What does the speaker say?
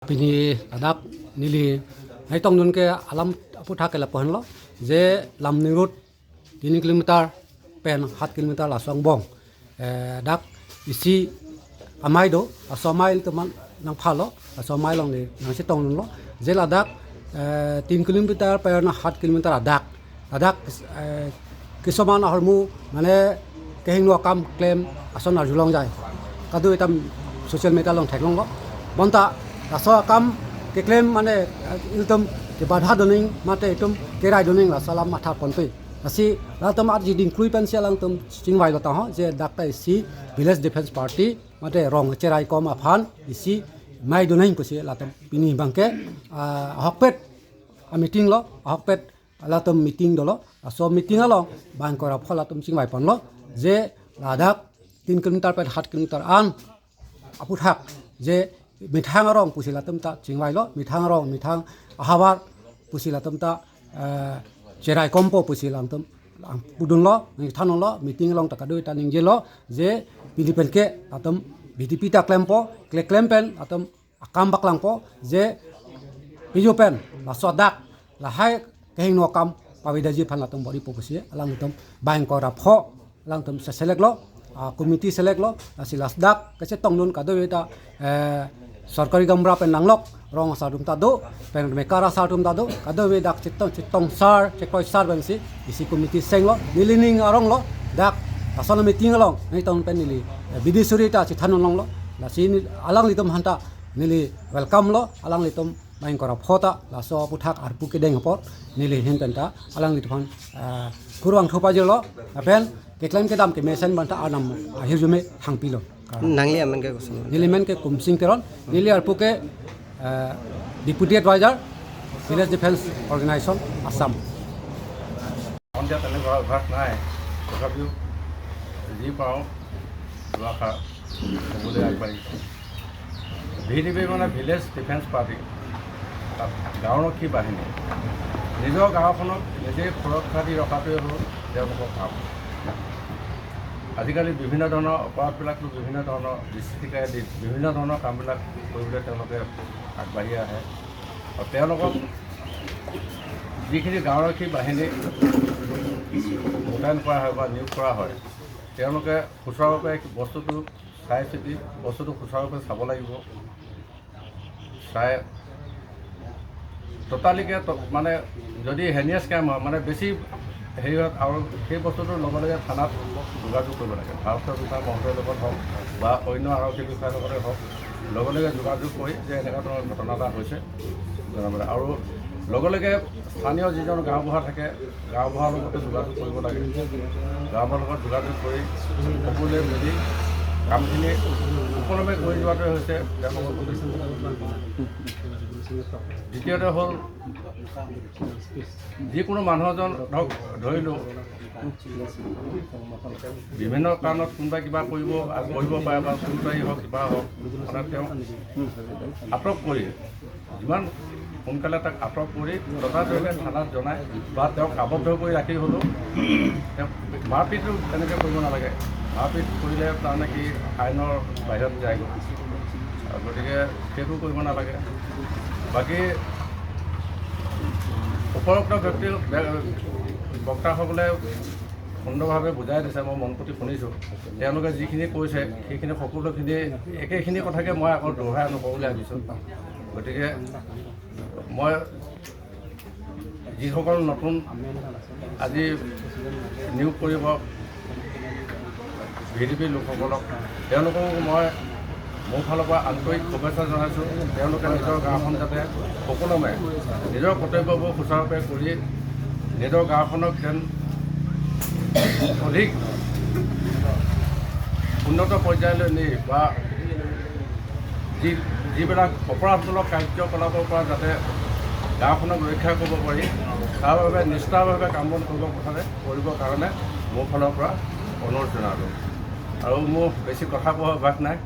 Pini Ladakh nili nai tong nun ke alam aputha ke la pohen lo je Lamning road 3 kilometer pen 7 kilometer lasong bong dak isi amai do aso mile to man nang phalo aso mile long ni nang si tong nun lo je Ladakh 3 kilometer pen 7 kilometer adak Ladakh কিছুমান হৰমু মানে কেহিং কাম claim আসন আৰ্জুলং যায় কাদু এটা social media লং থাকলং ল বন্তা laso kam ke claim mane iltum ke badha doning mate itum ke rai doning la salam matha ponpei asi la tum at ji ding klui pen sia lang tum chingwai lo ta ho je dakta isi village defense party mate rong cherai kom afan isi mai doning pusi la tum pini bangke hokpet a meeting lo hokpet la tum meeting dolo so meeting alo bang kora phola tum chingwai pon lo je Ladakh 3 kilometer pen 7 kilometer an aputhak je mithang rong pusila tum ta chingwai lo mithang rong mithang ahawar pusila tum ta cherai kompo pusila tum pudun lo thanon lo meeting long ta kadui ta ningje lo je pilipen ke atum VDP ta klempo kle klempen atum akam baklang po je pijo pen la sodak la hai kehing no kam pawidaji phan latum bori po pusi alang tum bang ko ra pho alang tum se select lo committee select lo silas dak kese tong nun kadoi ta সরকারি গামরা PAN নাংলক রং সারুম তা দো PAN মেকারা সারুম তা দো kadoi dak chitong chitong sar chekoi sar ben si isi committee seng lo nilining arong lo dak asal meeting long ni tong pen nili bidisuri ta chithanon long lo la si alang litum hanta nili welcome lo alang litum main kora phota la so puthak arpu ke deng hopot nili hin pen ta alang litum kuruang thupa lo pen ke claim ke dam ke mesen banta anam hirjume thangpi lo. Nangli aman ke kusun? Nili men ke kumsing teron nili arpu ke deputy advisor, village defense organization, Assam. সন্ধিয়া তেনেকুৱা অভ্যাস নাই, তথাপিও যি পাৰোঁ দুআষাৰ ক'বলৈ আগবাঢ়িছোঁ। ভিডিপি মানে ভিলেজ ডিফেন্স পাৰ্টি, তাত গাঁওৰক্ষী বাহিনী। নিজৰ গাঁওখনক নিজেই সুৰক্ষা দি ৰখাটোৱে হ'ল তেওঁলোকৰ কাম। আজিকালি বিভিন্ন ধৰণৰ অপৰাধবিলাকতো বিভিন্ন ধৰণৰ দৃষ্টিকাৰে দি বিভিন্ন ধৰণৰ কামবিলাক কৰিবলৈ তেওঁলোকে আগবাঢ়ি আহে আৰু তেওঁলোকক যিখিনি গাঁওৰক্ষী বাহিনী মোতায়েন কৰা হয় বা নিয়োগ কৰা হয়, তেওঁলোকে সুচাৰুৰূপে বস্তুটো চাই চিতি বস্তুটো সুচাৰুৰূপে চাব লাগিব। চাই ততালিকে মানে যদি হেনিয়াছ ক্ৰাইম হয়, মানে বেছি হেৰি হয় আৰু সেই বস্তুটোৰ লগে লগে থানাত যোগাযোগ কৰিব লাগে। ভাৰপ্ৰাপ্ত বিষয়া মহোদয়ৰ লগত হওক বা অন্য আৰক্ষী বিষয়াৰ লগতে হওক, লগে লগে যোগাযোগ কৰি যে এনেকুৱা ধৰণৰ ঘটনা এটা হৈছে জনাব লাগে। আৰু লগে লগে স্থানীয় যিজন গাঁওবুঢ়া থাকে, গাঁওবুঢ়াৰ লগতে যোগাযোগ কৰিব লাগে। গাঁওবুঢ়াৰ লগত যোগাযোগ কৰি সকলোৱে মিলি কামখিনি সুকলমে কৰি যোৱাটোৱে হৈছে তেওঁলোকৰ উদ্দেশ্য। দ্বিতীয়তে হ'ল, যিকোনো মানুহ এজন ধৰক ধৰিলোঁ বিভিন্ন কাৰণত কোনোবাই কিবা কৰিব কৰিব পাৰে বা চুৰি হওক, কিবা হওক, মানে তেওঁক আটক কৰি যিমান সোনকালে তাক আটক কৰি ততাতৈয়াকৈ থানাত জনাই বা তেওঁক আবদ্ধ কৰি ৰাখি হ'লেও তেওঁক মাৰপিটো তেনেকৈ কৰিব নালাগে। মাৰপিট কৰিলে তাৰমানে কি আইনৰ বাহিৰত যায়গৈ, গতিকে সেইটো কৰিব নালাগে। বাকী উপৰোক্ত ব্যক্তি বক্তাসকলে সুন্দৰভাৱে বুজাই দিছে, মই মন প্ৰতি শুনিছোঁ। তেওঁলোকে যিখিনি কৈছে সেইখিনি সকলোখিনি একেখিনি কথাকে মই আকৌ দোহৰাই নকওঁ বুলি ভাবিছোঁ। গতিকে মই যিসকল নতুন আজি নিয়োগ কৰিব ভিডিপি লোকসকলক, তেওঁলোককো মই মোৰ ফালৰ পৰা আন্তৰিক শুভেচ্ছা জনাইছোঁ। তেওঁলোকে নিজৰ গাঁওখন যাতে সুকলমে নিজৰ কৰ্তব্যবোৰ সুচাৰুৰূপে কৰি নিজৰ গাঁওখনক যেন অধিক উন্নত পৰ্যায়লৈ নি বা যিবিলাক অপৰাধমূলক কাৰ্যকলাপৰ পৰা যাতে গাঁওখনক ৰক্ষা কৰিব পাৰি, তাৰ বাবে নিষ্ঠাভাৱে কাম বন কৰিব কথাতে কৰিবৰ কাৰণে মোৰ ফালৰ পৰা অনুৰোধ জনালোঁ। আৰু মোৰ বেছি কথা কোৱা অভ্যাস নাই।